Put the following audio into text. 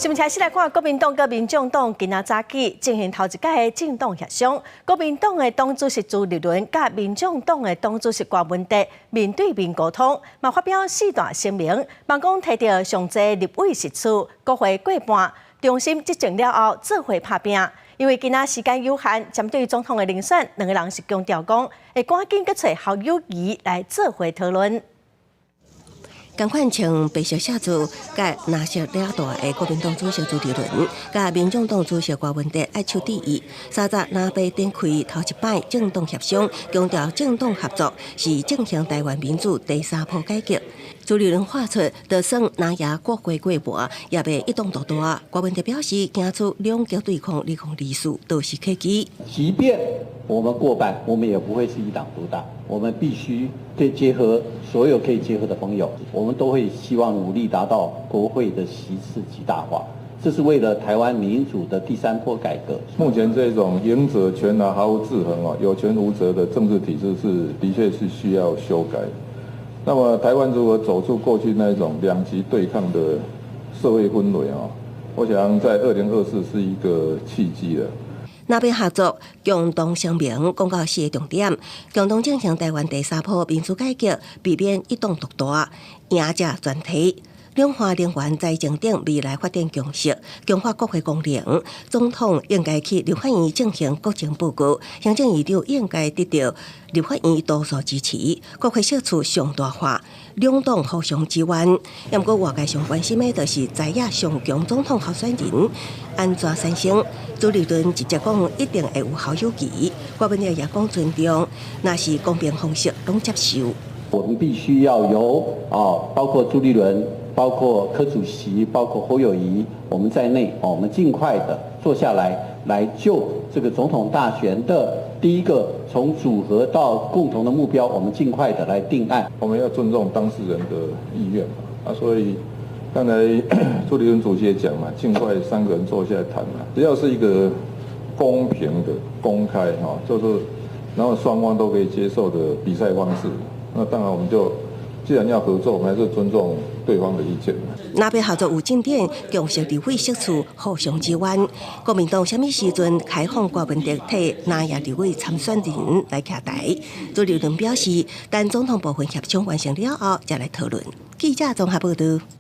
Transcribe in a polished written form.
新聞開始來看，國民黨佮民眾黨今仔早起進行頭一擺的政黨協商。國民黨的黨主席朱立倫佮民眾黨的黨主席郭文哲面對面溝通，嘛發表四大聲明，望講提著上濟立委席次，國會過半，重新執政了後做伙拍拚。因為今仔時間有限，針對總統的人選，兩个人是強調講會趕緊閣揣侯友宜來做伙討論。仝款穿白色寫字，佮藍色領帶的國民黨主席朱立倫，佮民眾黨主席郭文哲握手致意。30藍白展開頭一擺政黨協商，強調政黨合作是進行台灣民主第三波改革。朱立倫喊出，就算藍贏國會過半，也袂一黨獨大。郭文哲表示，行出兩極對抗2024都是契機。即便我們過半，我們也不會是一黨獨大。我們必須對結合所有可以結合的朋友，我們都會希望努力達到國會的席次極大化。這是為了台灣民主的第三波改革。目前這種贏者全拿毫無制衡哦，有權無責的政治體制是的確是需要修改。那麼台灣如何走出過去那種兩極對抗的社會氛圍啊？我想在2024是一個契機了。藍白合作共同聲明講到四個重點，共同進行台灣第三波民主改革，避免一黨獨大，贏者全提。兩岸能源財政等未來發展共識，強化國會功能。總統應該去立法院進行國情報告，行政院長應該得到立法院多數支持，國會席次上大化，兩黨互相支援。毋過外界上關心的，就是在野上強總統候選人按怎產生。朱立倫直接講一定會有侯友宜，郭文哲也講尊重，若是公平方式攏接受。我們必須要由啊，包括朱立倫，包括柯主席，包括侯友宜，我們在內，我們盡快的坐下來，來就這個總統大選的第一個從組合到共同的目標，我們盡快的來定案。我們要尊重當事人的意願嘛，啊，所以剛才朱立倫主席也講嘛，盡快三個人坐下來談嘛，只要是一個公平的、公開哈，就是然後雙方都可以接受的比賽方式，那當然我們就既然要合作，我們還是尊重對方的意見。藍白合作有進展，共識立委席次互相支援。國民黨啥物時陣開放郭文哲替藍營立委參選人來徛台？朱立倫表示，等總統部分協商完成了後，再來討論。記者綜合報道。